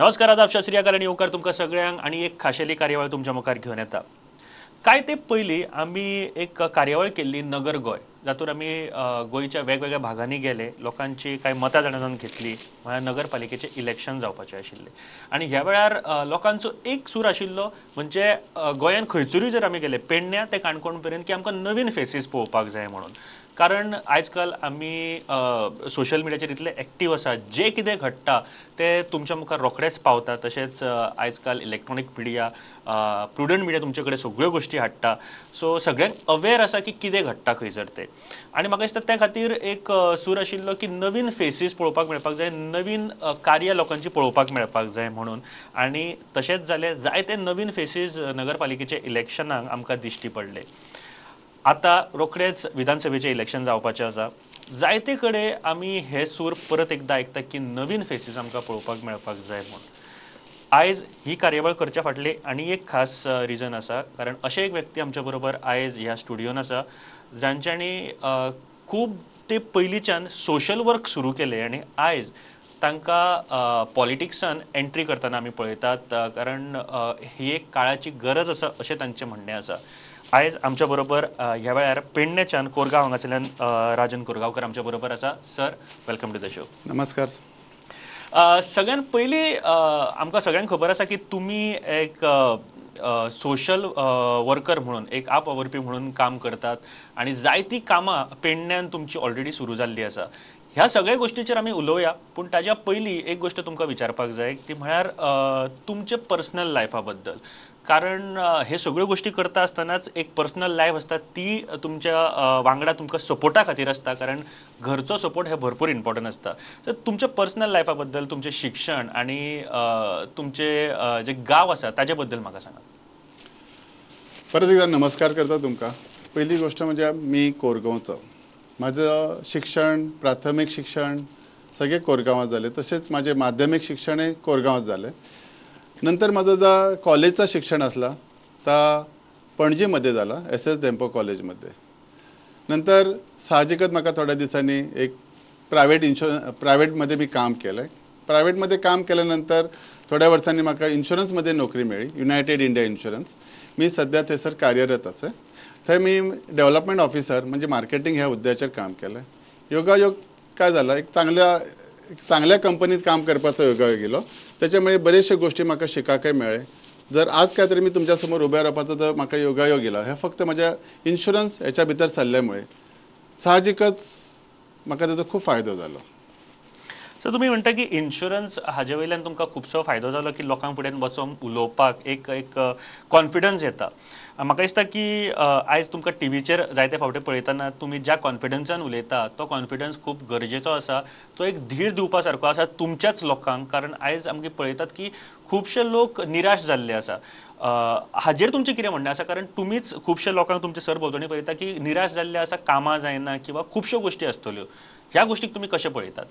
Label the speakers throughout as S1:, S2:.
S1: नमस्कार, आदाब, सत श्री अकाल आनी येवकार तुमकां सगळ्यांक आनी एक खाशेली कार्यावळ तुमच्या मुखार घेवन येता. कांय ते पयलीं आमी एक कार्यावळ केल्ली नगर गोंय, जातूंत आमी गोंयच्या वेगवेगळ्या भागांनी गेले, लोकांची कांय मतां जाणून घेतली. म्हळ्यार नगरपालिकेचें इलेक्शन जावपाचें आशिल्लें आनी ह्या वेळार लोकांचो एक सूर आशिल्लो म्हणजे गोंयांत खंयसरूय जर आमी गेले पेडण्या ते काणकोण पर्यंत की आमकां नवीन फेसीस पळोवपाक जाय म्हणून. कारण आयजकाल आमी सोशल मिडियाचेर इतले एक्टीव आसा, जें कितें घडटा तें तुमच्या मुखार रोखडेंच पावता. तशेंच आयजकाल इलेक्ट्रॉनीक मिडिया, प्रुडंट मिडिया तुमचे कडेन सगळ्यो गोश्टी हाडटा. सो सगळ्यांक अवेर आसा की कितें घडटा खंयसर तें. आनी म्हाका दिसता त्या खातीर एक सूर आशिल्लो की नवीन फेसीस पळोवपाक मेळपाक जाय, नवीन कार्य लोकांची पळोवपाक मेळपाक जाय म्हणून. आनी तशेंच जालें, जायते नवीन फेसीस नगरपालिकेच्या इलेक्शनाक आमकां दिश्टी पडले. आतां रोखडेंच विधानसभेचें इलेक्शन जावपाचें आसा. जायते कडेन आमी हे सूर परत एकदां आयकता की नवीन फेसीस आमकां पळोवपाक मेळपाक जाय म्हूण. आयज ही कार्यावळ करच्या फाटली आनी एक खास रिजन आसा, कारण अशें एक व्यक्ती आमच्या बरोबर आयज ह्या स्टुडियोन आसा जांच्यांनी खूब ते पयलींच्यान सोशल वर्क सुरू केलें आनी आयज तांकां पॉलिटिक्सान एंट्री करतना आमी पळयतात, कारण ही एक काळाची गरज आसा अशें तांचें म्हणणें आसा. आयज आमच्या बरोबर ह्या वेळार पेडण्याच्यान कोरगांव हांगासरल्यान राजन कोरगांवकर आमच्या बरोबर आसा. Sir, welcome to the show.
S2: नमस्कार.
S1: सगळ्यात पयलीं आमकां सगळ्यांक खबर आसा की तुमी एक सोशल वर्कर म्हणून, एक आप वावुरपी म्हणून काम करतात आनी जायतीं कामां पेडण्यान तुमची ऑलरेडी सुरू जाल्ली आसा. ह्या सगळ्या गोश्टीचेर आमी उलोवया, पूण ताज्या पयलीं एक गोश्ट तुमकां विचारपाक जाय, ती म्हळ्यार तुमचे पर्सनल लायफा बद्दल. कारण हे सगळ्यो गोश्टी करता आसतनाच एक पर्सनल लायफ आसता, ती तुमच्या वांगडा तुमकां सपोर्टा खातीर आसता, कारण घरचो सपोर्ट हे भरपूर इम्पॉर्टंट आसता. तर तुमच्या पर्सनल लायफा बद्दल, तुमचें शिक्षण आनी तुमचे जे गांव आसा ताजे बद्दल म्हाका सांगा.
S2: परत एकदा नमस्कार करता तुमकां. पहिली गोष्ट म्हणजे मी कोरगांवचो. माझं शिक्षण, प्राथमिक शिक्षण सगळे कोरगांवात झाले, तसेच माझे माध्यमिक शिक्षणही कोरगांवात झाले. नंतर माझं जा कॉलेजचा शिक्षण असला ता पणजीमध्ये झाला, एस एस धेंपो कॉलेजमध्ये. नंतर साहजिकच म्हाका थोड्या दिसांनी एक प्रायव्हेट इन्शुरन्स, प्रायव्हेटमध्ये मी काम केलं. प्रायव्हेटमध्ये काम केल्यानंतर थोड्या वर्षांनी म्हाका इन्शुरन्समध्ये नोकरी मेळ्ळी, युनायटेड इंडिया इन्शुरन्स. मी सध्या थंयसर कार्यरत आसा. थंय मी डेव्हलपमेंट ऑफिसर म्हणजे मार्केटिंग ह्या हुद्द्याचेर काम केलें. योगायोग काय झाला, एक चांगल्या कंपनीत काम करपाचो योगायोग येयलो. त्याच्यामुळे बरेचशे गोष्टी म्हाका शिकाकय मेळ्ळे. जर आज काय तरी मी तुमच्या समोर उभ्या रावपाचो जर म्हाका योगायोग येयलो, हे फक्त म्हज्या इन्शुरन्स हेच्या भितर सरल्यामुळे साहजिकच म्हाका ताजो खूब फायदो जालो.
S1: सो तुमी म्हणटा की इन्शुरन्स हाजे वयल्यान तुमकां खुबसो फायदो जालो की लोकांक फुड्यान वचोन उलोवपाक एक एक कॉन्फिडन्स येता. म्हाका दिसता की आयज तुमकां टिवीचेर जायते फावटी पळयतना तुमी ज्या कॉन्फिडन्सान उलयता तो कॉन्फिडन्स खूब गरजेचो आसा, तो एक धीर दिवपा सारको आसा तुमच्याच लोकांक. कारण आयज आमकां पळयतात की खुबशे लोक निराश जाल्ले आसा. हाजेर तुमचें कितें म्हणणें आसा? कारण तुमीच खुबशे लोकांक तुमचे सरभोंवतणी पळयता की निराश जाल्ले आसा, कामां जायना किंवा खुबश्यो गोश्टी आसतल्यो. ह्या गोश्टीक तुमी कशें पळयतात?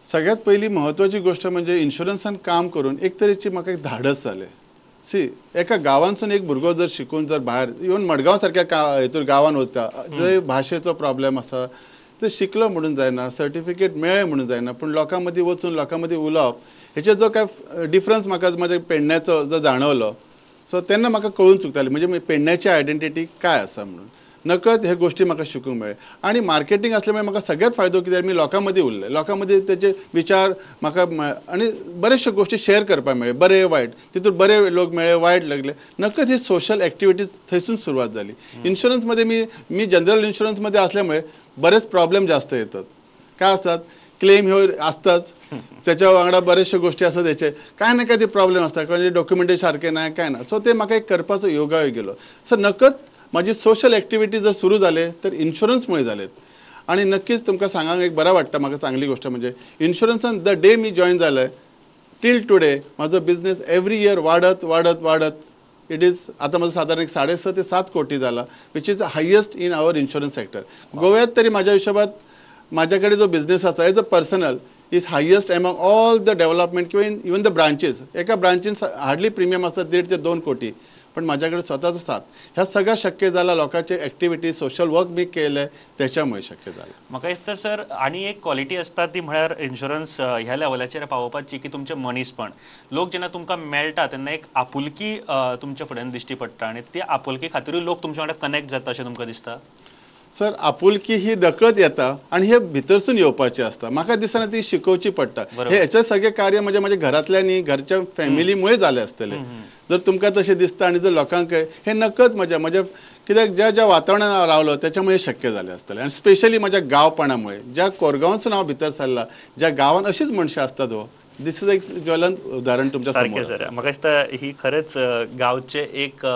S2: सगळ्यात पहिली महत्त्वाची गोष्ट म्हणजे इन्शुरन्सान काम करून एक तरेची म्हाका एक धाडस जालें. सी, एका गांवांतसून एक भुरगो जर शिकून जर भायर इवन मडगांव सारक्या हेतूर गांवान वता, जंय भाशेचो प्रॉब्लेम आसा, ते शिकलो म्हणून जायना, सर्टिफिकेट मेळ्ळें म्हणून जायना, पूण लोकां मदीं वचून लोकां मदीं उलोवप हेचेर जो काय डिफरन्स म्हाका म्हाज्या पेडण्याचो जो जाणवलो, सो तेन्ना म्हाका कळून चुकतालें म्हणजे पेडण्याची आयडेंटिटी काय आसा म्हणून. नकळत हे गोष्टी म्हाका शिकूंक मेळ्ळे. आनी मार्केटींग असल्यामुळे म्हाका सगळ्यात फायदो कित्याक मी लोकां मदीं उरले, लोकां मदीं तेचे विचार म्हाका आनी बरेचशे गोष्टी शेअर करपाक मेळ्ळे, बरे वायट, तितून बरे लोक मेळ्ळे, वायट लागले. नकळत ही सोशल एक्टिविटीज थंयसून सुरवात जाली. इन्शुरन्समध्ये मी जनरल इन्शुरन्समध्ये असल्यामुळे बरेच प्रॉब्लेम जास्त येतात. काय असतात, क्लेम ह्यो आसताच, त्याच्या वांगडा बरेचशे गोष्टी आसतात, हेचे काय ना काय ते प्रॉब्लेम आसता, म्हणजे डॉक्युमेंटेशन सारकें ना काय ना. सो ते म्हाका एक करपाचो योगायोग गेलो. सो नकळत माझी सोशल ॲक्टिविटी जर सुरू झाले तर इन्शुरन्समुळे झालेत. आणि नक्कीच तुमकां सांगांक एक बरं वाटतं म्हाका चांगली गोष्ट म्हणजे इन्शुरन्सान the day me join जाले टील टुडे म्हाजो बिजनेस एवरी इयर वाडत वाडत वाडत it is आतां म्हजो सादारण एक 6.5 ते 7 कोटी जाला, which is highest in our insurance sector. गोव्यात तरी म्हाज्या हिशोबात म्हाज्या कडेन जो बिजनेस आसा as a personal is highest among all the development किंवा इवन the branches. एका ब्रांचीन हार्डली प्रिमियम आसता 1.5 ते 2 कोटी, पण माझ्या कडेन स्वताचो साथ, ह्या सगळ्या शक्य जाला लोकांचे एक्टिविटी सोशल वर्क बी केले त्याच्यामुळे शक्य जालें.
S1: म्हाका दिसता सर आनी एक क्वॉलिटी आसता ती म्हळ्यार इन्शुरन्स ह्या लेवलाचेर पावोवपाची की तुमचें मनीसपण, लोक जेन्ना तुमकां मेळटा तेन्ना एक आपुलकी तुमच्या फुड्यान दिश्टी पडटा आनी ते आपुलकी खातीरूय लोक तुमच्या वांगडा कनेक्ट जाता अशें तुमकां दिसता?
S2: सर आपुलकी ही नकळत येता आनी हे भितरसून येवपाची आसता, म्हाका दिसना ती शिकोवची पडटा. हे हेचे सगळे कार्य म्हणजे म्हाज्या घरांतल्यांनी घरच्या फॅमिलीमुळे जालें आसतलें. जर तुमकां तशें दिसता आनी जर लोकांक हे नकळत म्हज्या म्हज्या कित्याक ज्या ज्या वातावरणान हांव रावलो त्याच्यामुळे शक्य जालें आसतलें. आनी स्पेशली म्हज्या गांवपणामुळे, ज्या कोरगांवसून हांव भितर सरला, ज्या गांवान अशीच मनशां आसतात, हो दिस is एक ज्वलंत उदाहरण तुमच्या
S1: सारकें सर. म्हाका दिसता ही खरेंच गांवचें एक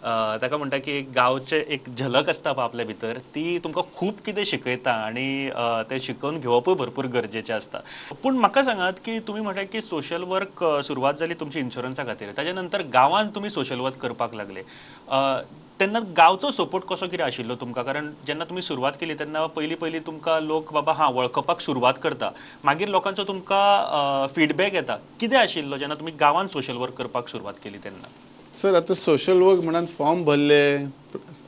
S1: ताका म्हणटा की एक गांवचें एक झलक आसता पळय आपल्या भितर, ती तुमकां खूब कितें शिकयता आनी तें शिकोवन घेवपूय भरपूर गरजेचें आसता. पूण म्हाका सांगात की तुमी म्हणटा की सोशल वर्क सुरवात जाली तुमची इन्शुरन्सा खातीर, ताच्या नंतर गांवांत तुमी सोशल वर्क करपाक लागले, तेन्ना गांवचो सपोर्ट कसो कितें आशिल्लो तुमकां? कारण जेन्ना तुमी सुरवात केली तेन्ना पयलीं पयलीं तुमकां लोक बाबा हां वळखपाक सुरवात करता, मागीर लोकांचो तुमकां फिडबॅक येता, कितें आशिल्लो जेन्ना तुमी गांवांत सोशल वर्क करपाक सुरवात केली तेन्ना?
S2: सर आतां सोशल वर्क म्हणून फॉर्म भरले,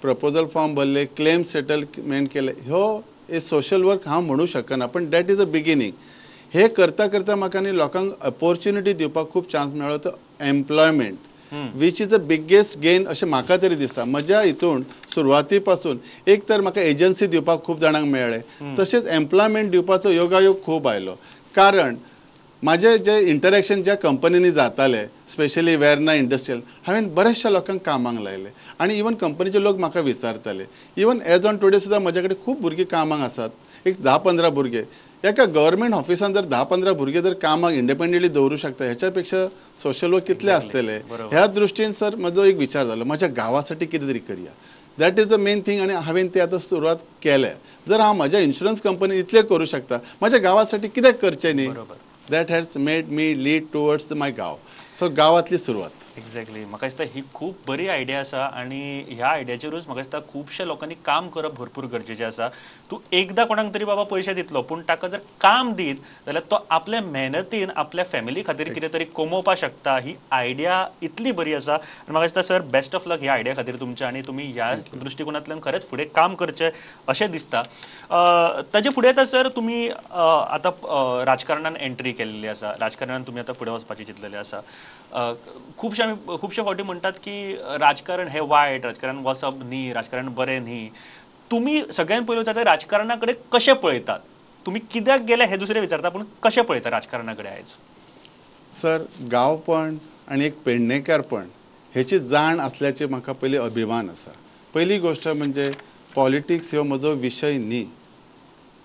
S2: प्रपोजल फॉर्म भरले, क्लेम सेटलमेंट केले, ह्यो हे सोशल वर्क हांव म्हणू शकना, पण that is a beginning. हे करता करता म्हाका न्ही लोकांक ऑपोर्च्युनिटी दिवपाक खूब चान्स मेळ्ळो, तो employment which is the biggest gain अशें म्हाका तरी दिसता. म्हज्या हितून सुरवाती पासून एक तर म्हाका एजन्सी दिवपाक खूब जाणांक मेळ्ळें, तशेंच एम्प्लॉयमेंट दिवपाचो योगायोग खूब आयलो. कारण म्हाजें जे इंटरेक्शन ज्या कंपनींनी जाताले, स्पेशली वेर्ना इंडस्ट्रियल, हांवें बऱ्याचशा लोकांक कामाक लायले आनी इवन कंपनीचे लोक म्हाका विचारताले. इवन एज ऑन टुडे सुद्दां म्हजे कडेन खूब भुरगीं कामाक आसात, एक 10-15 भुरगे. एका गव्हर्मेंट ऑफिसान जर 10-15 भुरगे जर कामाक इंडिपेंडंटली दवरूं शकता, ह्याच्या पेक्षा सोशल वर्क कितले आसतले? ह्या दृश्टीन सर म्हजो एक विचार जालो म्हज्या गांवासाठी कितें तरी करया, that is the main thing. आनी हांवें ते आतां सुरवात केल्या. जर हांव म्हज्या इन्शुरन्स कंपनी इतलें करूं शकता, म्हज्या गांवासाठी कित्याक करचें न्ही? That has made me lead towards my गांव. सो गांवांतली सुरवात.
S1: एक्झॅक्टली, म्हाका दिसता ही खूब बरी आयडिया आसा आनी ह्या आयडियाचेरूच म्हाका दिसता खुबश्या लोकांनी काम करप भरपूर गरजेचें आसा. तूं एकदां कोणाक तरी बाबा पयशे दितलो, पूण ताका जर काम दीत जाल्यार तो आपल्या मेहनतीन आपल्या फॅमिली खातीर कितें तरी कमोवपाक शकता. ही आयडिया इतली बरी आसा आनी म्हाका दिसता सर बेस्ट ऑफ लक ह्या आयडिया खातीर तुमच्या, आनी तुमी ह्या दृश्टिकोनांतल्यान खरेंच फुडें काम करचें अशें दिसता. ताजे फुडें आतां सर तुमी आतां राजकारणान एंट्री केल्ली आसा, राजकारणान तुमी आतां फुडें वचपाचें चिंतलेलें आसा. खुबशे फावटी म्हणटात की राजकारण हें वायट, राजकारण वचप न्ही, राजकारण बरें न्ही. तुमी सगळ्यान पयलीं विचारता राजकारणा कडेन कशें पळयतात? तुमी कित्याक गेले हें दुसरें विचारता, पूण कशें पळयता राजकारणा कडेन आयज?
S2: सर गांवपण आनी एक पेडणेकारपण हेची जाण आसल्याची म्हाका पयलीं अभिमान आसा. पयली गोश्ट म्हणजे पॉलिटिक्स ह्यो म्हजो विशय न्ही,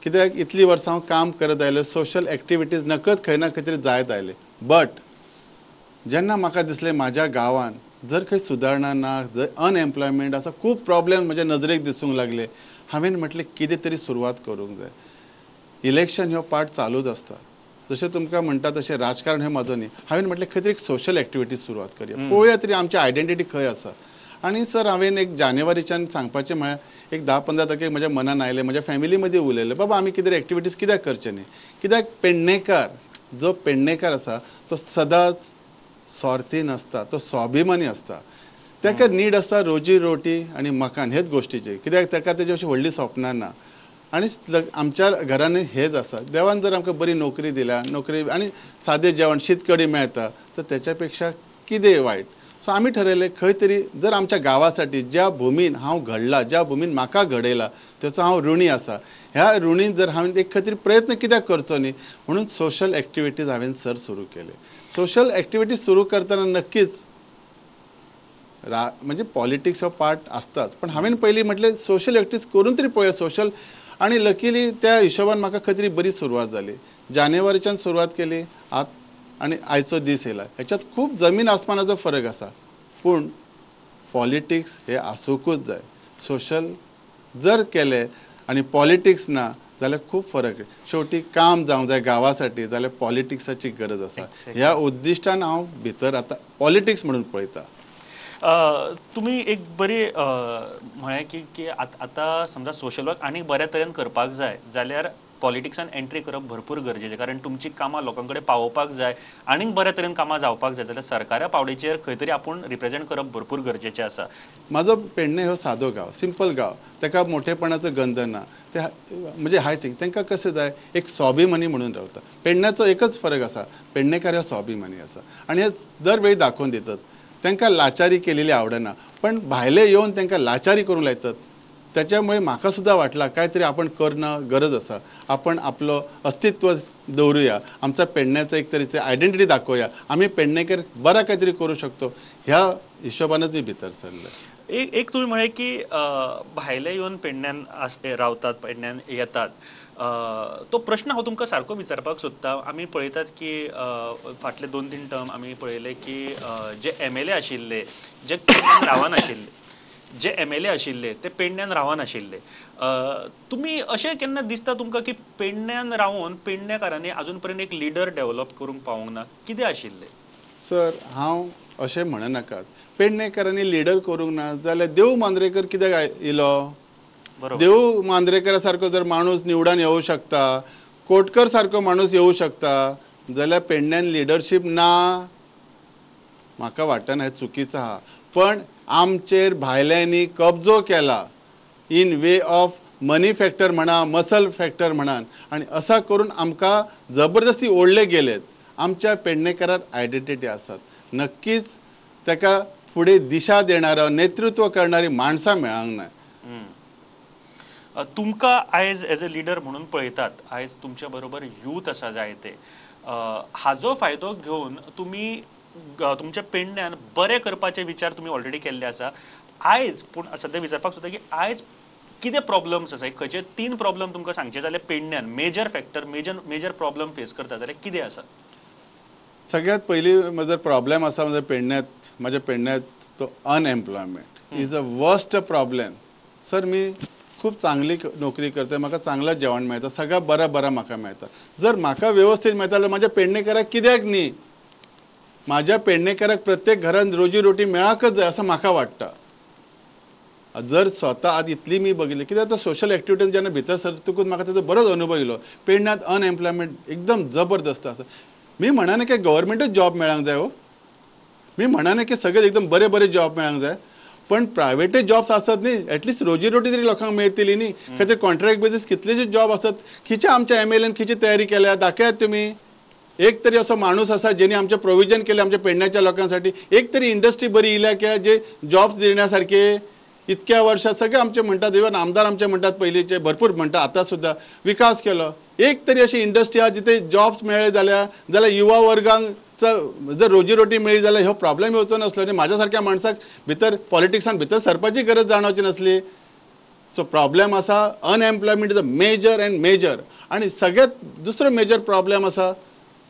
S2: कित्याक इतलीं वर्सां हांव काम करत आयलो, सोशल एक्टिविटीज नकळत खंय ना खंय तरी जायत आयले. बट जेन्ना म्हाका दिसलें म्हाज्या गांवान जर खंय सुदारणा ना, जर अनएम्प्लॉयमेंट आसा, खूब प्रॉब्लेम म्हज्या नजरेक दिसूंक लागले, हांवें म्हटलें कितें तरी सुरवात करूंक जाय. इलेक्शन ह्यो पार्ट चालूच आसता, जशें तुमकां म्हणटा तशें राजकारण हें म्हजो न्ही. हांवें म्हटलें खंय तरी एक सोशल एक्टिविटी सुरवात करया, पळोवया तरी आमची आयडेंटिटी खंय आसा. आनी सर हांवें एक जानेवारीच्यान सांगपाचें म्हळ्यार एक 10-15 तारखेक म्हज्या मनान आयलें, म्हज्या फॅमिली मदीं उलयलें, बाबा आमी कितें एक्टिविटीज कित्याक करचें न्ही? कित्याक पेडणेकार जो पेडणेकार आसा तो सदांच स्वार्थी नासता, तो स्वाभिमानी आसता. ताका नीड आसता रोजी रोटी आनी मकान हेच गोश्टीचे, कित्याक ताका तेजी अशी व्हडली सपनां ना. आनी आमच्या घरांनी हेच आसा, देवान जर आमकां बरी नोकरी दिल्या, नोकरी आनी सादें जेवण शीत कडी मेळटा, तर तेच्या पेक्षा कितें वायट? सो आमी ठरयलें खंय तरी जर आमच्या गांवासाठी ज्या भुमीन हांव घडला, ज्या भुमीन म्हाका घडयला तेचो हांव ऋणी आसा, ह्या ऋणीन जर हांवें एक खंय तरी प्रयत्न कित्याक करचो न्ही म्हणून सोशल एक्टिविटीज हांवें सर सुरू केले. सोशल एक्टिविटीज सुरू करतना नक्कीच म्हणजे पॉलिटिक्स हो पार्ट आसताच, पण हांवें पयलीं म्हटलें सोशल एक्टिविटीज करून तरी पळोवया सोशल. आनी लकीली त्या हिशोबान म्हाका खंय तरी बरी सुरवात जाली. जानेवारीच्यान सुरवात केली आत आनी आयचो दीस येयला, हेच्यात खूब जमीन आसमानाचो फरक आसा. पूण पॉलिटिक्स हे आसूंकूच जाय. सोशल जर केलें आनी पॉलिटिक्स ना जाल्यार खूब फरक. शेवटी काम जावंक जाय गांवासाठी जाल्यार पॉलिटिक्साची गरज आसा. ह्या उद्दिश्टान हांव भितर आतां पॉलिटिक्स म्हणून पळयता.
S1: तुमी एक बरी म्हळें की की आतां समजा सोशल वर्क आनी बऱ्या तरेन करपाक जाय जाल्यार पॉलिटिक्सान एंट्री करप भरपूर गरजेचें, कारण तुमची कामां लोकां कडेन पावोवपाक जाय आनीक बऱ्या तरेन कामां जावपाक जाय जाल्यार सरकारा पावडीचेर खंय तरी आपूण रिप्रेझेंट करप भरपूर गरजेचें आसा.
S2: म्हाजो पेडणे हो सादो गांव, सिंपल गांव, ताका मोठेपणाचो गंध ना. ते म्हणजे हाय थिंक तांकां कशें जाय एक स्वाभिमानी म्हणून रावता. पेडण्याचो एकच फरक आसा, पेडणेकार हो स्वाभिमानी आसा आनी हे दर वेळी दाखोवन दितात. तांकां लाचारी केलेली आवडना, पण भायले येवन तांकां लाचारी करूंक लायतात. त्याच्यामुळे म्हाका सुद्दां वाटलां काय तरी आपण करणं गरज आसा. आपण आपलो अस्तित्व दवरुया, आमचा पेडण्याचा एक तरेचे आयडेंटिटी दाखोवया, आमी पेडणेकर बरा काहीतरी करू शकतो ह्या हिशोबानच मी भितर सरले.
S1: एक एक तुमी म्हळें की भायले येवन पेडण्यान रावतात, पेडण्यान येतात, तो प्रश्न हांव तुमकां सारको विचारपाक सोदता. आमी पळयतात की फाटले 2-3 टर्म आमी पळयले की जे MLA आशिल्ले जे पेडण्यान रावनाशिल्ले, जे MLA आशिल्ले ते पेडण्यान रावनाशिल्ले. तुमी अशें केन्ना दिसता तुमकां की पेडण्यान रावन पेडण्याकारांनी अजून पर्यंत एक लिडर डेव्हलप करूंक पावूंक ना, कितें आशिल्लें?
S2: सर हांव अशें म्हणनाकात, पेडणेकारांनी लिडर करूंक ना जाल्यार देव मांद्रेकर कित्याक येयलो? देव मांद्रेकरा सारको जर माणूस निवडून येवं शकता, कोटकर सारको माणूस येवं शकता, जाल्यार पेडण्यान लिडरशीप ना म्हाका वाटना, हें चुकीचं आहा. पण आमचेर भायल्यांनी कब्जो केला in way of money factor म्हणा, मसल फॅक्टर म्हणान, आनी असा करून आमकां जबरदस्ती ओडले गेलेत. आमच्या पेडणेकाराक आयडेंटिटी आसात, नक्कीच ताका फुडें दिशा देणारो नेतृत्व करणारी माणसां मेळांक ना.
S1: तुमकां आयज एज अ लिडर म्हणून पळयतात, आयज तुमच्या बरोबर यूथ आसा जायते, हाजो फायदो घेवन तुमी तुमच्या पेडण्यान बरें करपाचे विचार तुमी ऑलरेडी केल्ले आसा. आयज पूण सद्या विचारपाक सोदता की आयज कितें प्रॉब्लम्स आसा, खंयचे 3 प्रॉब्लम तुमकां सांगचे जाल्यार पेडण्यान major factor, major problem face करता जाल्यार कितें आसा?
S2: सगळ्यात पयलीं म्हजो प्रॉब्लेम आसा म्हज्या पेडण्यांत, म्हज्या पेडण्यांत तो unemployment is a worst problem. Sir मी खूप चांगली नोकरी करते, म्हाका चांगलं जेवण मेळटा, सगळं बरं बरं म्हाका मेळटा. जर म्हाका व्यवस्थीत मेळटा जाल्यार म्हाज्या पेडणेकाराक कित्याक न्ही? म्हाज्या पेडणेकाराक प्रत्येक घरान रोजी रोटी मेळाकच जाय असं म्हाका वाटता. जर स्वता आज इतली मी बघितली कित्याक आतां सोशल एक्टिविटीज जेन्ना भितर सरतकूच म्हाका ताजो बरोच अनुभव येयलो. पेडण्यांत अनएम्प्लॉयमेंट एकदम जबरदस्त आसा. मी म्हणना की गव्हर्मेंटच जॉब मेळांक जाय हो, मी म्हणना की सगळे एकदम बरे बरे जॉब मेळांक जाय, पण प्रायव्हेटच जॉब्स आसत न्ही, एटलिस्ट रोजी रोटी तरी लोकांक मेळटली न्ही. खातीर कॉन्ट्रॅक्ट बेजीस कितलेशे जॉब आसत. खंयच्या आमच्या MLAन खंयची तयारी केल्या दाखयात तुमी. एक तरी असो माणूस आसा जेणे आमचें प्रोविजन केलें आमच्या पेडण्याच्या लोकांसाठी, एक तरी इंडस्ट्री बरी येयल्या की जे जॉब्स देण्यासारखे. इतक्या वर्षात सगळे आमचे म्हणटात, इवन आमदार आमचे म्हणटात पयलींचे भरपूर म्हणटात, आतां सुद्दां विकास केलो. एक तरी अशी इंडस्ट्री आहा जिथे जॉब्स मेळ्ळे जाल्यार, जाल्यार युवा वर्गांक जर रोजी रोटी मेळ्ळी जाल्यार हो प्रॉब्लेम येवचो नासलो आनी म्हाज्या सारक्या माणसाक भितर पॉलिटिक्सान भितर सरपाची गरज जाणवची नासली. सो प्रॉब्लेम आसा unemployment is a major and major. आनी सगळ्यात दुसरो मेजर प्रॉब्लेम आसा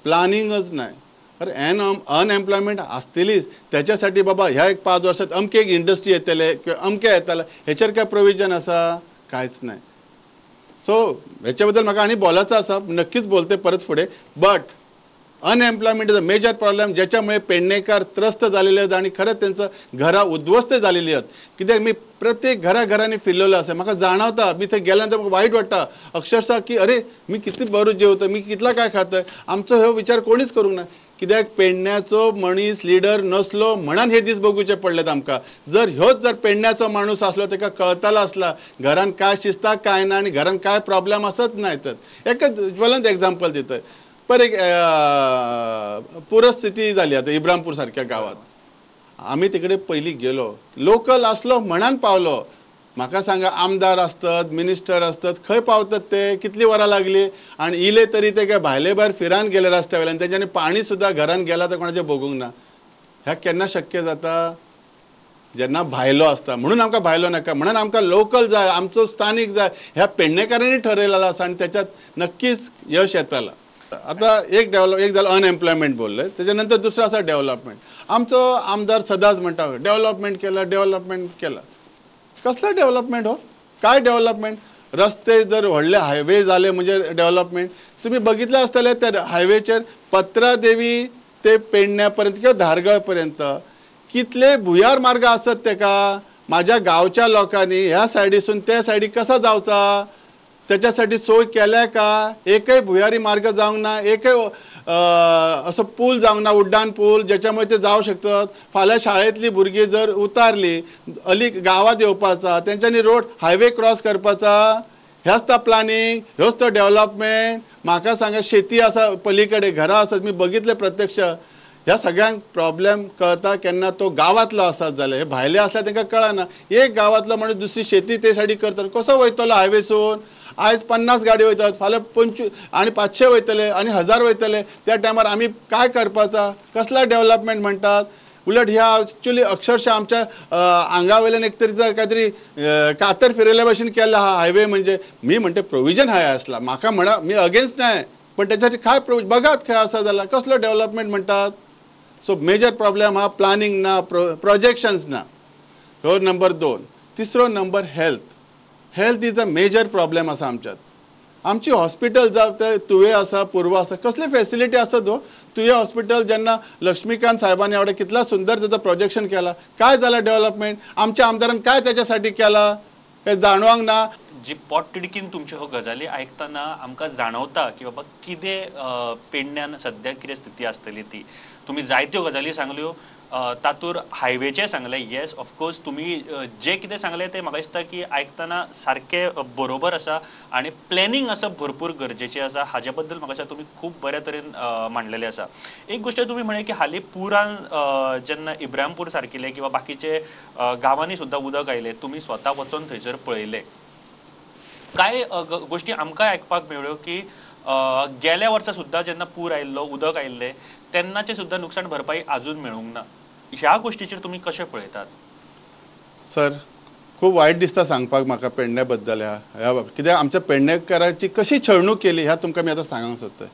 S2: प्लानिंगच नाही. अरे अनएम्प्लॉयमेंट आसतलीच, त्याच्यासाठी बाबा ह्या एक 5 वर्षात अमके एक इंडस्ट्री येतले किंवा अमके येतले हेचेर काय प्रोविजन आसा? कांयच नाही. सो हेच्या बद्दल म्हाका आनी बोलायचं आसा, नक्कीच बोलते परत फुडें. But unemployment is a major problem ज्याच्यामुळे पेडणेकार त्रस्त झालेले आहेत आणि खरंच त्यांचं घरां उद्ध्वस्त झालेली आहेत. कित्याक मी प्रत्येक घराघरांनी फिरलेलो आसा, म्हाका जाणवता, मी थंय गेल्यानंतर म्हाका वायट वाटता अक्षरशः की अरे मी किती बरो जेवतो, मी कितला काय खातय. आमचो हो विचार कोणीच करूंक ना, कित्याक पेडण्याचो मनीस लिडर नसलो म्हणून हे दीस बघूचे पडलेत आमकां. जर ह्योच जर पेडण्याचो माणूस आसलो ताका कळतालो आसला घरान काय शिजता काय ना आनी घरान काय प्रॉब्लेम आसत ना. तर एकच ज्वलंत एग्जाम्पल दितय, पर एक पूरस्थिती झाली आता इब्रामपूर सारख्या गावात. आम्ही तिकडे पहिली गेलो, लोकल असलो म्हणान पावलो. म्हाका सांगा आमदार आसतात, मिनिस्टर आसतात, खंय पावतात ते? कितली वरां लागली आनी इले तरी ते काय भायले भायर फिरान गेले रस्त्या वयल्यान, तेंच्यांनी पाणी सुद्दां घरान गेला तर कोणाचें भोगूंक ना. ह्या केन्ना शक्य जाता? जेन्ना भायलो आसता. म्हणून आमकां भायलो नाका, म्हणून आमकां लोकल जाय, आमचो स्थानीक जाय. ह्या पेडणेकारांनी ठरयलेलो आसा आनी त्याच्यात नक्कीच यश येतला. आता एक डेव्हलप एक झालं अनएम्प्लॉयमेंट बोलले, त्याच्यानंतर दुसरं आसा डेव्हलपमेंट. आमचो आमदार सदांच म्हणटा डेव्हलपमेंट केलं, डेव्हलपमेंट केलं. कसलं डेव्हलपमेंट हो? काय डेव्हलपमेंट? रस्ते जर व्हडले हायवे झाले म्हणजे डेव्हलपमेंट. तुम्ही बघितलं आसतलें त्या हायवेचेर पत्रादेवी ते पेडण्यापर्यंत किंवा धारगळपर्यंत कितले भुयार मार्ग आसत तेका. माझ्या गावच्या लोकांनी ह्या सायडीसून त्या सायडीक कसा जावचा? त्याच्यासाठी सोय केल्या का? एकय भुयारी मार्ग जावंक ना, एकय असो पूल जावंक ना, उड्डाण पूल ज्याच्यामुळे ते जावं शकतात. फाल्यां शाळेंतली भुरगीं जर उतारली अलीक गांवांत येवपाचा तेंच्यांनी रोड हायवे क्रॉस करपाचा. ह्याच तो प्लॅनिंग, ह्योच तो डेव्हलपमेंट. म्हाका सांगा, शेती आसा पलीकडे, घरां आसात, मी बघितले प्रत्यक्ष. ह्या सगळ्यांक प्रॉब्लेम कळता केन्ना तो गांवांतलो आसात जाल्यार, हे भायले आसल्यार तांकां कळना. एक गांवांतलो म्हणून दुसरी शेती ते सायडीक करतात, कसो वयतलो हायवेसून? आयज 50 गाडी वयतात, फाल्यां 25 आनी 500 वयतले आनी 1000 वयतले. त्या टायमार आमी काय करपाचा? कसला डेव्हलपमेंट म्हणटात? उलट ह्या एक्चुअली अक्षरशः आमच्या आंगा वयल्यान एक तरी कांयतरी कातर फिरयल्या भशेन केला हा हायवे. म्हणजे मी म्हणटे प्रोविजन हाय आसला, म्हाका म्हणा मी अगेन्स्ट नाय, पण त्याच्यासाठी काय प्रोविजन बघात खंय आसा जाल्यार कसलो डेव्हलपमेंट म्हणटात. सो मेजर प्रॉब्लेम हा प्लॅनिंग ना, प्रोजेक्शन्स ना. हो नंबर 2. तिसरो number health. Health is a major problem आसा आमच्यात. आमची हॉस्पिटल जावं ते तुवे आसा, पूर्व आसा, कसले फेसिलिटी आसत हो. तुये हॉस्पिटल जेन्ना लक्ष्मीकांत साहेबांनी एवढे कितला सुंदर त्याचं प्रोजेक्शन केला, काय झालं डेव्हलपमेंट? आमच्या आमदारान काय त्याच्यासाठी केला काय जाणवंक ना.
S1: जी पोटतिडकीन तुमच्यो ह्यो गजाली आयकतना आमकां जाणवता की बाबा कितें पेडण्यान सद्याक कितें स्थिती आसतली ती. तुमी जायत्यो गजाली सांगल्यो, तातूर हायवेचें सांगलें. येस, ऑफकोर्स तुमी जें कितें सांगलें तें म्हाका दिसता की आयकतना सारकें बरोबर आसा आनी प्लॅनिंग आसप भरपूर गरजेचें आसा. हाजे बद्दल म्हाका दिसता तुमी खूब बऱ्या तरेन मांडलेलें आसा. एक गोश्ट तुमी म्हळें की हालीं पुरान जेन्ना इब्रामपूर सारकिलें किंवा बाकीचे गांवांनी सुद्दां उदक आयलें, तुमी स्वता वचोन थंयसर पळयलें. कांय गोश्टी आमकांय आयकपाक मेळ्ळ्यो की गेल्या वर्सा सुद्दां जेन्ना पूर आयिल्लो, उदक आयिल्लें, तेन्नाचें सुद्दां नुकसाण भरपाई आजून मेळूंक ना. ह्या गोष्टीचेर तुमी कशें पळयतात?
S2: सर, खूब वायट दिसता सांगपाक म्हाका पेडण्या बद्दल. ह्या बाब कित्याक आमच्या पेडणेकाराची कशी छळणूक केली ह्या तुमकां मी आतां सांगूंक सोदता.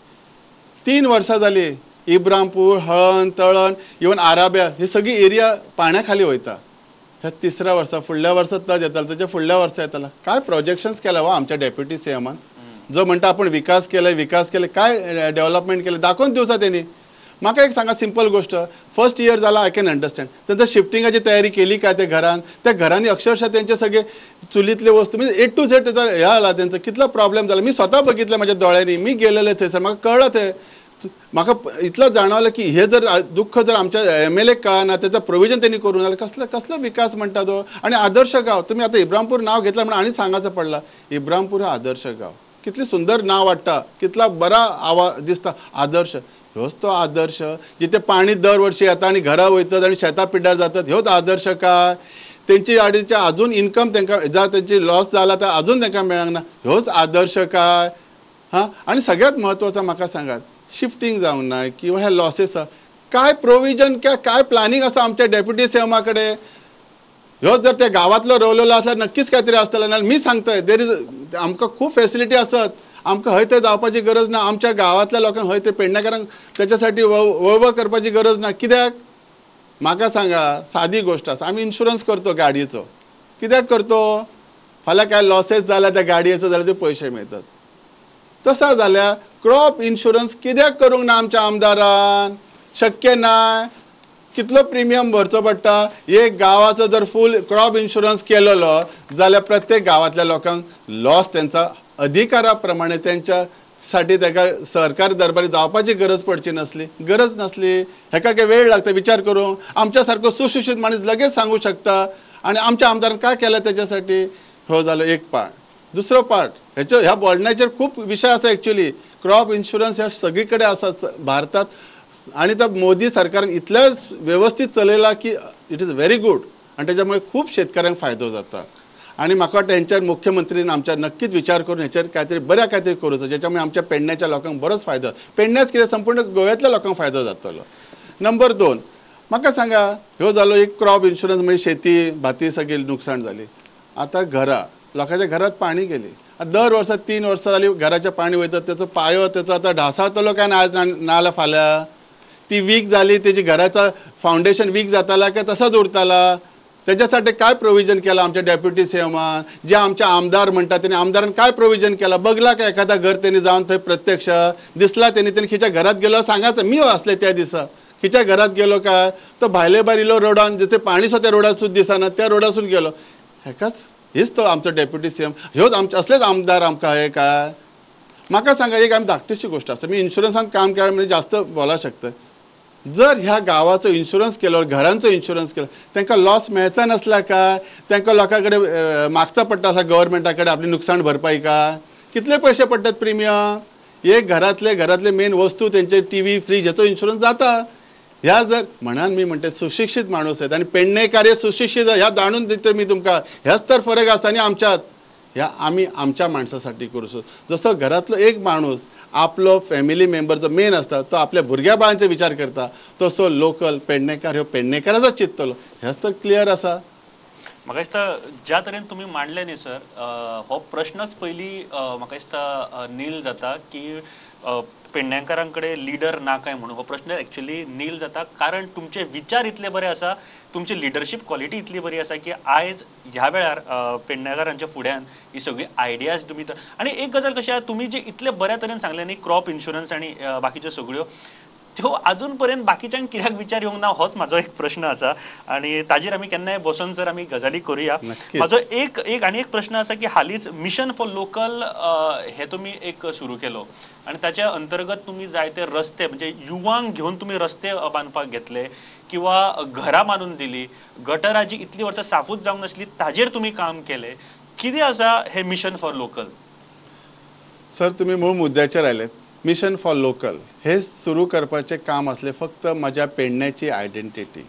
S2: 3 वर्सां जाली इब्रामपूर, हळण, तळण, इवन आराब्या ही सगळी एरिया पाण्या खाली वयता. ह्या तिसऱ्या वर्सा, फुडल्या वर्सा तज येतालो, त्याच्या फुडल्या वर्सा येतालो. काय प्रोजेक्शन्स केला हो आमच्या डेप्युटी सीएमान, जो म्हणटा आपूण विकास केले, विकास केले, काय डेव्हलपमेंट केले दाखोवन दिवचा तेणी. म्हाका एक सांगा सिंपल गोष्ट, फर्स्ट इयर जाला I can understand, तेंच्या शिफ्टिंगाची तयारी केली काय त्या घरान? त्या घरांनी अक्षरशः तेंचे सगळे चुलीतले वस्तू म्हणजे ए टू झेड तेचा हे आला, तेंचो कितलो प्रॉब्लेम जाला मी स्वता बघितलं माझ्या दोळ्यांनी. मी गेलेले थंयसर, म्हाका कळ्ळं ते, म्हाका इतलं जाणवलं की हे जर दुःख जर आमच्या एम एल ए कळना, त्याचं प्रोविजन त्यांनी करून जाल्यार कसलो कसलो विकास म्हणटा तो. आनी आदर्श गांव, तुमी आतां इब्रामपूर नांव घेतलं म्हणून आनी सांगाचो पडला, इब्रामपूर हा आदर्श गांव. कितली सुंदर नांव वाडटा, कितला बरा आवाज दिसता आदर्श. ह्योच तो आदर्श जिथे पाणी दरवर्षी येता आनी घरां वयतात आनी शेतां पिड्ड्यार जातात, ह्योच आदर्श काय? तेंची गाडीचे अजून इनकम तांकां जावं तेंची लॉस जाला तर अजून तांकां मेळना, ह्योच आदर्श काय? हां, आनी सगळ्यात म्हत्वाचो म्हाका सांगात, शिफ्टिंग जावंक ना किंवा हे लॉसेस काय प्रोविजन काय प्लॅनिंग आसा आमच्या डेप्युटी सीएमा कडेन? ह्यो जर त्या गांवांतलो रवलेलो आसल्यार नक्कीच कांय तरी आसतलें. नाल्यार मी सांगतय there is आमकां खूब फेसिलिटी आसत, आमकां हय थंय जावपाची गरज ना. आमच्या गांवांतल्या लोकांक हय थंय पेडणेकारांक त्याच्यासाठी वळवळ करपाची गरज ना. कित्याक म्हाका सांगा, सादी गोश्ट आसा, आमी इन्शुरन्स करतो गाडयेचो. कित्याक करतो? फाल्यां काय लॉसेस जाल्या त्या गाडयेचो जाल्यार ते पयशे मेळटात. तसा जाल्यार क्रॉप इन्शुरन्स कित्याक करूंक ना आमच्या आमदारान? शक्य ना. कितलो प्रिमियम भरचो पडटा? एक गांवाचो जर फूल क्रॉप इन्शुरन्स केलेलो जाल्यार प्रत्येक गांवांतल्या लोकांक लॉस तेंचा अधिकारा प्रमाणे तेंच्या साठी ताका सरकार दरबारी जावपाची गरज पडची नासली, गरज नासली. हेका काय वेळ लागता विचार करूंक? आमच्या सारको सुशिक्षीत माणूस लगेच सांगू शकता. आनी आमच्या आमदारान काय केलें तेच्यासाठी? हो जालो एक पार्ट. दुसरो पार्ट हेचो, ह्या बोलण्याचेर खूब विशय आसा. एक्चुअली क्रॉप इन्शुरन्स ह्या सगळी कडेन आसा भारतात, आनी त्या मोदी सरकारान इतल्या वेवस्थीत चलयला की it is very good, आनी तेच्यामुळे खूब शेतकऱ्यांक फायदो जाता. आनी म्हाका वाटता हेंचेर मुख्यमंत्रीन आमच्या नक्कीच विचार करून हेचेर कांयतरी बऱ्या कांयतरी करूचो, ज्याच्यामुळे आमच्या पेडण्याच्या लोकांक बरोच फायदो, पेडण्याच कितें संपूर्ण गोव्यांतल्या लोकांक फायदो जातलो. नंबर 2, म्हाका सांगा, ह्यो जालो एक क्रॉप इन्शुरन्स म्हणजे शेती भाती सगळी नुकसाण जाली. आतां घरां, लोकांच्या घरात पाणी गेली. दर वर्सा 3 वर्सां जाली घराचें पाणी वयता, तेचो पायो तेचो आतां ढासाळतलो काय ना आज नाजाल्यार फाल्यां? ती वीक जाली, तेजी घराचा फावंडेशन वीक जाताला काय तसाच उरताला? त्याच्यासाठी काय प्रोविजन केलं आमच्या डेप्युटी सीएमान? जे आमचे आमदार म्हणतात त्यांनी आमदारान काय प्रोविजन केलं? बघला का एखादा घर त्यांनी जाऊन थंय प्रत्यक्ष दिसला त्यांनी? त्यांनी खिच्या घरात गेलो सांगायचं, मी असले त्या दिसा खिच्या घरात गेलो काय? तो भायले भायर इलो रोडान, जिथे पाणी सुद्धा त्या रोडात सुद्धा दिसना त्या रोडासून गेलो. हेकाच हीच तो आमचो डेप्युटी सीएम, ह्योच आमचे असलेच आमदार आमकां हे काय. म्हाका सांगा एक आमी धाकटीशी गोष्ट आसा, मी इन्शुरन्सान काम केल्यार म्हणजे जास्त बोला शकता. जर ह्या गांवाचो इन्शुरन्स केलो, घरांचो इन्शुरन्स केलो, तांकां लॉस मेळचा नासला काय, तांकां लोकां कडेन मागचा पडटा आसला गव्हर्मेंटा कडेन आपली नुकसाण भरपाई काय, कितले पयशे पडटात प्रिमियम. एक घरातले घरातले मेन वस्तू तेंचे टीव्ही फ्रीज हेचो इन्शुरन्स जाता. ह्या जर म्हणान मी म्हणटे सुशिक्षीत माणूस आहेत आणि पेडणेकार हे सुशिक्षित ह्या जाणून दिता मी तुमकां, ह्याच तर फरक आसा न्ही आमच्यात. ह्या आमी आमच्या माणसासाठी करू शकतो. जसो घरातलो एक माणूस आपलो फॅमिली मेंबर जो मेन आसता तो आपल्या भुरग्या बाळांचे विचार करता, तसो लोकल पेडणेकार ह्यो पेडणेकाराचो चिंततलो, हेच तर क्लियर आसा.
S1: म्हाका दिसता ज्या तरेन तुमी मांडलें न्ही सर, हो प्रश्नच पयलीं म्हाका दिसता नील जाता की पेडणेकारां कडेन लिडर ना काय म्हणून. हो प्रश्न एक्चुअली नील जाता कारण तुमचे विचार इतले बरे आसा, तुमची लिडरशीप क्वॉलिटी इतली बरी आसा की आयज ह्या वेळार पेडणेकारांच्या फुड्यान ही सगळी आयडियाज तुमी. आनी एक गजाल कशी आसा, तुमी जे इतले बऱ्या तरेन सांगलें न्ही क्रॉप इन्शुरन्स आनी बाकीच्यो सगळ्यो त्यो अजून पर्यंत बाकीच्यांक कित्याक विचार येवंक ना होच म्हाजो एक प्रश्न आसा आनी ताजेर आमी केन्नाय बसून जर आमी गजाली करुया. म्हाजो एक एक आनी एक प्रश्न आसा की हालींच मिशन फॉर लोकल हे तुमी एक सुरू केलो आनी ताच्या अंतर्गत तुमी जायते रस्ते म्हणजे युवांक घेवन तुमी रस्ते बांदपाक घेतले किंवा घरां बांदून दिली, गटरां जी इतलीं वर्सां साफूच जावंक नासली ताजेर तुमी काम केलें. कितें आसा हें मिशन फॉर लोकल?
S2: सर तुमी मूळ मुद्द्याचेर आयले. मिशन फॉर लोकल हे सुरू करपाचें काम आसलें फक्त म्हज्या पेडण्याची आयडेंटिटी,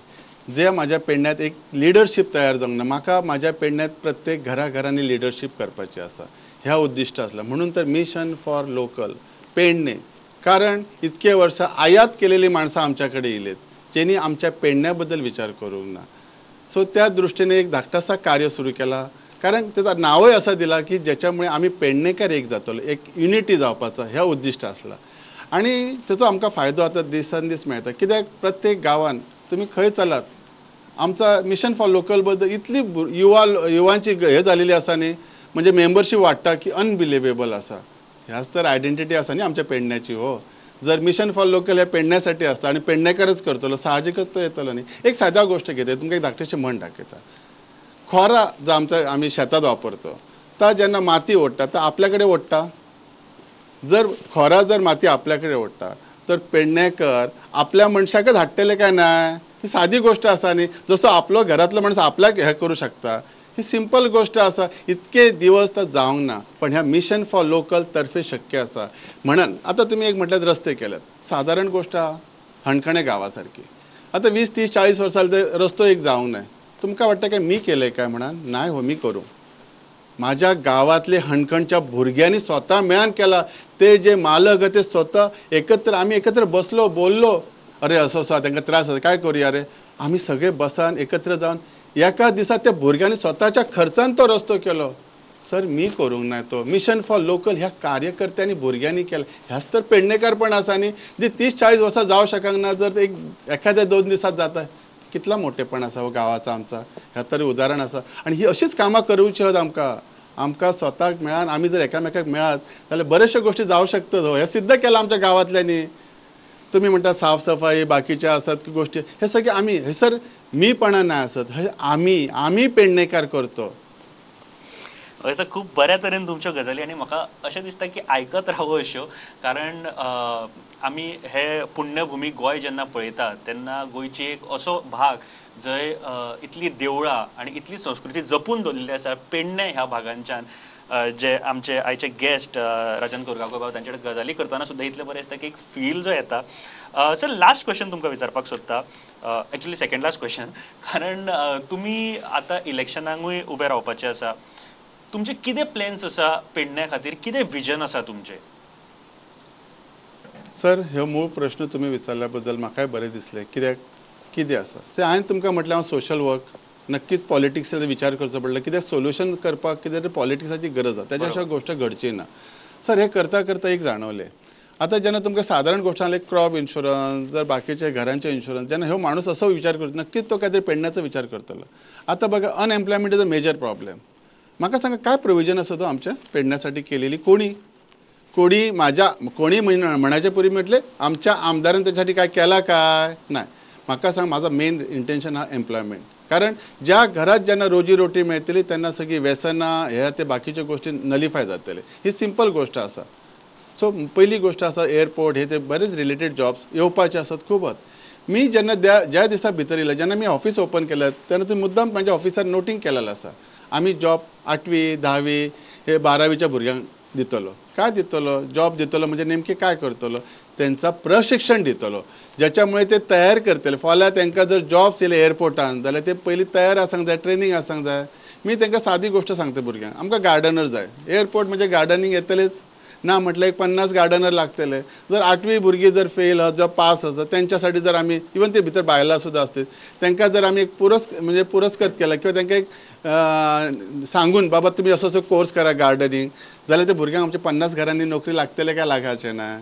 S2: जे म्हाज्या पेडण्यात एक लिडरशीप तयार जावंक ना, म्हाका म्हाज्या पेडण्यात प्रत्येक घराघरांनी लिडरशीप करपाची आसा ह्या उद्दिश्ट आसला. म्हणून तर मिशन फॉर लोकल पेडणे, कारण इतके वर्सां आयात केलेली माणसां आमच्या कडेन येयलेत जेणी आमच्या पेडण्या बद्दल विचार करूंक ना. सो त्या दृश्टीने एक धाकटासा कार्य सुरू केला, कारण तेचा नावय असा दिला की ज्याच्यामुळे आमी पेडणेकर एक जातलो, एक युनिटी जावपाचो ह्या उद्दिश्ट आसला. आनी तेचो आमकां फायदो आतां दिसान दीस मेळटा, कित्याक प्रत्येक गांवान तुमी खंय चलात आमचा मिशन फॉर लोकल बद्दल इतली युवांची हे जालेली आसा न्ही, म्हणजे मेंबरशीप वाडटा की अनबिलिवेबल आसा. ह्याच तर आयडेंटिटी आसा न्ही आमच्या पेडण्याची. हो जर मिशन फॉर लोकल हे पेडण्यासाठी आसता आनी पेडणेकरच करतलो साहजिकच तो येतलो न्ही. एक सादा गोश्ट घेता तुमकां, एक धाकटेशें म्हण दाखयता. खोरा जो आमचा आमी शेतात वापरतो ता जेन्ना माती ओडटा ता आपल्या कडेन ओडटा. जर खोरा जर माती आपल्या कडेन ओडटा तर पेडणेकर आपल्या मनशाकच हाडटले काय ना? ही सादी गोश्ट आसा न्ही. जसो आपलो घरांतलो माणूस आपल्याक हें करूं शकता, ही सिंपल गोश्ट आसा. इतके दिवस तर जावंक ना, पण ह्या मिशन फॉर लोकल तर्फे शक्य आसा. म्हणून आतां तुमी एक म्हटल्यार रस्ते केल्यात, सादारण गोश्ट आहा हणखणे गांवा सारकी. आतां 20 30 40 वर्सां रस्तो एक जावंक ना, तुमकां वाटता काय मी केलें काय म्हणान? नाय, हो मी करूं. माझ्या गांवांतले हणखणच्या भुरग्यांनी स्वता मेळान केला. ते जे मालक ते स्वता एकत्र आमी एकत्र बसलो, बोललो, अरे असो असो तांकां त्रास आसा काय करुया रे, आमी सगळे बसान एकत्र जावन एका दिसा त्या भुरग्यांनी स्वताच्या खर्चान तो रस्तो केलो. सर मी करूंक ना तो मिशन फॉर लोकल ह्या कार्यकर्त्यांनी भुरग्यांनी केला. ह्याच तर पेडणेकारपण आसा न्ही, जी 30 40 वर्सां जावं शकना जर एक एखाद्या 2 दिसात जाता, कितला मोठेपण आसा हो गांवाचा आमचा. ह्या तरी उदाहरण आसा. आनी ही अशीच कामां करूची आहात आमकां, आमकां स्वताक मेळान आमी जर एकामेकाक मेळात जाल्यार बऱ्याचश्यो गोश्टी जावं शकतात. हो हें सिद्ध केलां आमच्या गांवांतल्यांनी. तुमी म्हणटा साफ सफाई बाकीच्या आसात गोश्टी, हे सगळे आमी हे सर मीपणा ना आसत, हे आमी आमी पेडणेकार करतो.
S1: हय सर, खूब बऱ्या तरेन तुमच्यो गजाली आनी म्हाका अशें दिसता की आयकत रावो अश्यो, कारण आमी हे पुण्यभुमी गोंय जेन्ना पळयता तेन्ना गोंयची एक असो भाग जंय इतली देवळां आनी इतली संस्कृती जपून दवरिल्ली आसा पेडणे ह्या भागांच्यान. जे आमचे आयचे गेस्ट राजन कोरगांवकर बाब तांचे कडेन गजाली करतना सुद्दां इतलें बरें दिसता की एक फील जो येता. सर लास्ट क्वेश्चन तुमकां विचारपाक सोदता, एक्चुअली सेकंड लास्ट क्वेश्चन, कारण तुमी आतां इलेक्शनांकूय उबे रावपाचे आसा. तुमचे कितें प्लॅन्स आसा पेडण्या खातीर, कितें विजन आसा तुमचें?
S2: सर ह्यो मूळ प्रश्न तुमी विचारल्या बद्दल म्हाकाय बरें दिसलें. कित्याक कितें आसा से हांवें तुमकां म्हटलें हांव सोशल वर्क नक्कीच पॉलिटिक्साचो विचार करचो पडलो, कित्याक सोल्युशन करपाक कितें तरी पॉलिटिक्साची गरज आसा, तेज्या शिवाय गोश्ट घडची ना. सर हें करता करता एक जाणवलें, आतां जेन्ना तुमकां सादारण गोश्ट सांगलें क्रॉप इन्शुरन्स जर बाकीचे घरांचे इन्शुरन्स, जेन्ना ह्यो माणूस असो विचार करता नक्कीच तो काय तरी पेडण्याचो विचार करतलो. आतां बघा unemployment is a major problem. म्हाका सांगा काय प्रोविजन आसा तो आमच्या पेडण्यासाठी केलेली? कोणी कोणी माझ्या कोणी म्हणायच्या पूर्वी म्हटले आमच्या आमदारान त्याच्यासाठी काय केला काय नाही. म्हाका सांग माझा मेन इंटेन्शन हा एम्प्लॉयमेंट. कारण ज्या घरात जेन्ना रोजी रोटी मेळटली तेन्ना सगळीं व्यसनां हे ते बाकीच्यो गोश्टी नलिफाय जातले. ही सिंपल गोश्ट आसा. सो पयली गोश्ट आसा एअरपोर्ट हे ते बरेच रिलेटेड जॉब्स येवपाचे आसात खूबच. मी जेन्ना ज्या दिसा भितर येयले जेन्ना मी ऑफिस ओपन केलें तेन्ना ते मुद्दाम म्हाज्या ऑफिसार नोटींग केलेलें आसा, आमी जॉब 8वी 10वी हे 12वीच्या भुरग्यांक दितलो. काय दितलो? जॉब दितलो म्हणजे नेमके काय करतलो? तेंचा प्रशिक्षण दितलो ज्याच्यामुळे ते तयार करतले. फाल्यां तांकां जर जॉब्स येयले एअरपोर्टान जाल्यार ते पयलीं तयार आसूंक जाय, ट्रेनींग आसूंक जाय. मी तांकां सादी गोश्ट सांगता भुरग्यांक, आमकां गार्डनर जाय. एअरपोर्ट म्हणजे गार्डनींग येतलेच ना म्हटल्यार एक 50 गार्डनर लागतले. जर 8वी भुरगीं जर फेल आसा, जर पास आसा तेंच्यासाठी जर आमी इवन ते भितर बायलां सुद्दां आसतात तांकां जर आमी एक पुरस्कृत केला किंवा तांकां एक सांगून बाबा तुमी असो असो कोर्स करा गार्डनींग, जाल्यार ते भुरग्यांक आमच्या 50 घरांनी नोकरी लागतले काय लागचे ना?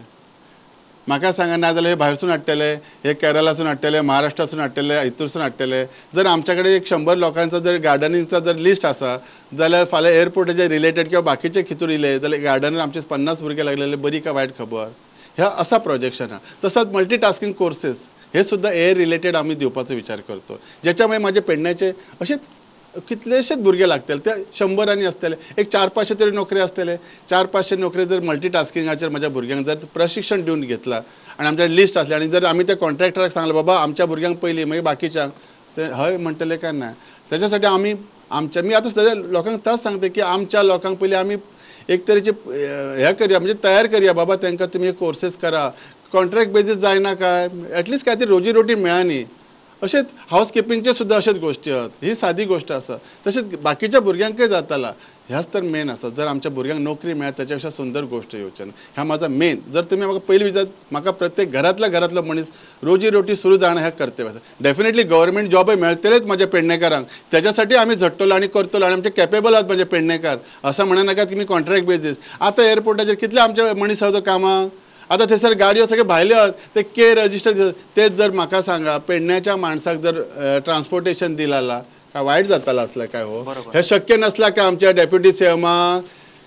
S2: म्हाका सांगा. ना जाल्यार हे भायरसून हाडटले, हे केरलासून हाडटले, महाराष्ट्रासून हाडटले, हितूरसून हाडटले. जर आमच्या कडेन एक 100 लोकांचो जर गार्डनिंगचा जर लिस्ट आसा जाल्यार फाल्यां एअरपोर्टाचे रिलेटेड किंवा बाकीचे खितूर येयले जाल्यार गार्डनर आमचे 50 भुरगे लागलेले, बरी काय वायट खबर? ह्या असा प्रोजेक्शन आहा. तसंच मल्टीटास्किंग कोर्सेस हे सुद्दां एअर रिलेटेड आमी दिवपाचो विचार करतो, ज्याच्यामुळे म्हाजे पेडण्याचे अशेच कितलेशेच भुरगे लागतले, ते 100 आसतले, एक 400-500 तरी नोकरी आसतले. 400-500 नोकरी जर मल्टीटास्किंगाचेर म्हाज्या भुरग्यांक जर प्रशिक्षण दिवन घेतला आनी आमच्या लिस्ट आसली आनी जर आमी त्या कॉन्ट्रॅक्टराक सांगलें बाबा आमच्या भुरग्यांक पयलीं मागीर बाकीच्यांक, ते हय म्हणटले काय ना? त्याच्यासाठी आमी आमच्या मी आतां सद्या लोकांक तेंच सांगता की आमच्या लोकांक पयलीं आमी एक तरेचे हें करया, म्हणजे तयार करया बाबा तांकां तुमी कोर्सेस करा, कॉन्ट्रॅक्ट बेजीस जायना काय एटलिस्ट काय तरी रोजी रोटी मेळा न्ही. अशेंच हावस किपिंगचे सुद्दां अशेंच गोश्टी आहात. ही सादी गोश्ट आसा. तशेंच बाकीच्या भुरग्यांकय जाताला. ह्याच तर मेन आसा, जर आमच्या भुरग्यांक नोकरी मेळत त्याच्या पेक्षा सुंदर गोश्ट येवचे ना. ह्या म्हाजो मेन. जर तुमी म्हाका पयलीं विचारत म्हाका प्रत्येक घरांतल्या घरांतलो मनीस रोजी रोटी सुरू जाणं हें कर्तव्य आसा. डेफिनेटली गव्हर्मेंट जॉबय मेळटलेच म्हाज्या पेडणेकारांक, त्याच्यासाठी आमी झडटलो आनी करतलो आनी आमचे कॅपेबल आहात म्हाजे पेडणेकार. असं म्हणनाका तुमी कॉन्ट्रॅक्ट बेजीस. आतां एअरपोर्टाचेर कितले आमचे मनीस आसा कामाक, आतां थंयसर गाडयो सगळे भायल्यो आहात, ते के रजिस्टर. तेच जर म्हाका सांगा पेडण्याच्या माणसाक जर ट्रान्सपोर्टेशन दिला काय वायट जाताला असला काय? हो, हे शक्य नसला काय आमच्या डेप्युटी सीएमाक?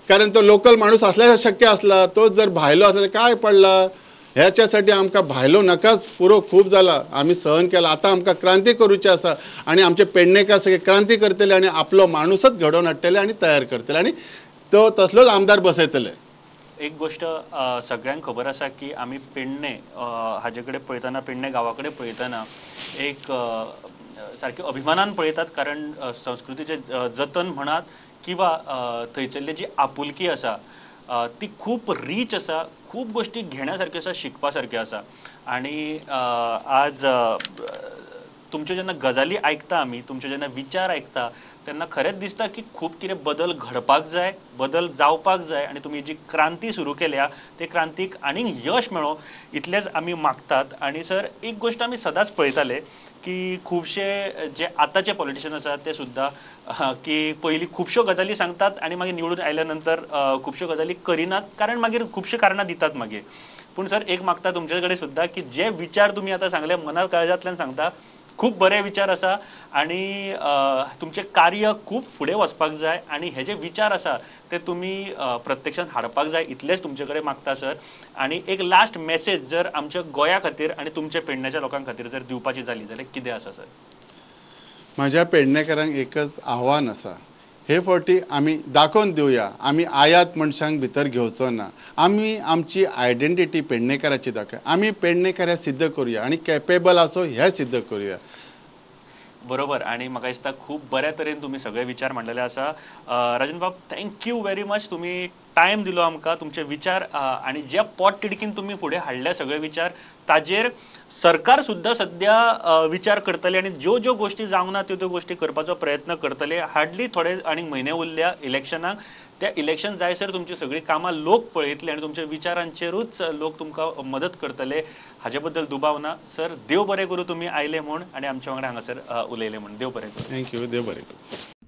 S2: कारण तो लोकल माणूस असल्यार शक्य आसला, तो जर भायलो आसला काय पडला? ह्याच्यासाठी आमकां भायलो नाकाच, पुरो खूब जाला, आमी सहन केला. आतां आमकां क्रांती करूची आसा आनी आमचे पेडणेकार सगळे क्रांती करतले आनी आपलो माणूसच घडोवन हाडटले आनी तयार करतले आनी तो तसलोच आमदार बसयतले.
S1: एक गोश्ट सगळ्यांक खबर आसा की आमी पेडणे हाजे कडेन पळयतना, पेडणे गांवा कडेन पळयतना एक सारकें अभिमानान पळयतात, कारण संस्कृतीचें जतन म्हणात किंवा थंयसरली जी आपुलकी आसा ती खूब रीच आसा, खूब गोश्टी घेण्या सारक्यो आसा, शिकपा सारक्यो आसा. आनी आज तुमच्यो जेन्ना गजाली आयकता आमी, तुमच्यो जेन्ना विचार आयकता तेन्ना खरेंच दिसता की खूब कितें बदल घडपाक जाय, बदल जावपाक जाय आनी तुमी जी क्रांती सुरू केल्या ते क्रांतीक आनीक यश मेळो इतलेंच आमी मागतात. आनी सर एक गोश्ट आमी सदांच पळयताले की खुबशे जे आतांचे पॉलिटिशियन आसात ते सुद्दां की पयलीं खुबश्यो गजाली सांगतात आनी मागीर निवडून आयल्या नंतर खुबश्यो गजाली करिनात, कारण मागीर खुबश्यो कारणां दितात मागीर. पूण सर एक मागता तुमचे कडेन सुद्दां की जे विचार तुमी आतां सांगले मनात काळजांतल्यान सांगता, खूब बरे विचार आसा आनी तुमचें कार्य खूब फुडें वचपाक जाय आनी हे जे विचार आसा ते तुमी प्रत्यक्षांत हाडपाक जाय इतलेंच तुमचे कडेन मागता सर. आनी एक लास्ट मॅसेज जर आमच्या गोंया खातीर आनी तुमच्या पेडण्याच्या लोकां खातीर जर दिवपाची जाली जाल्यार कितें आसा सर?
S2: म्हाज्या पेडणेकारांक एकच आव्हान आसा, हे फावटी आमी दाखोवन दिवया आमी आयात मनशांक भितर घेवचो ना, आमी आमची आयडेंटिटी पेडणेकाराची दाखय, आमी पेडणेकार हें सिद्ध करुया आनी कॅपेबल आसो हें सिद्ध करुया.
S1: बरोबर. आनी म्हाका दिसता खूब बऱ्या तरेन तुमी सगळे विचार मांडलेले आसा. राजन बाब, thank you very much, तुमी टायम दिलो आमकां, तुमचे विचार आनी ज्या पोट तिडकीन तुमी फुडें हाडले सगळे विचार ताजेर सरकार सुद्दां सद्या विचार करतले आनी ज्यो ज्यो गोश्टी जावंक ना त्यो त्यो गोश्टी करपाचो प्रयत्न करतले. हार्डली थोडे आनी म्हयने उरल्या इलेक्शनाक, त्या इलेक्शन जायसर तुमची सगळीं कामां लोक पळयतले आनी तुमच्या विचारांचेरूच लोक तुमकां मदत करतले हाजे बद्दल दुबाव ना. सर देव बरें करूं तुमी आयले म्हूण आनी आमच्या वांगडा हांगासर उलयले म्हूण. देव बरें करूं.
S2: Thank you. देव बरें करूं.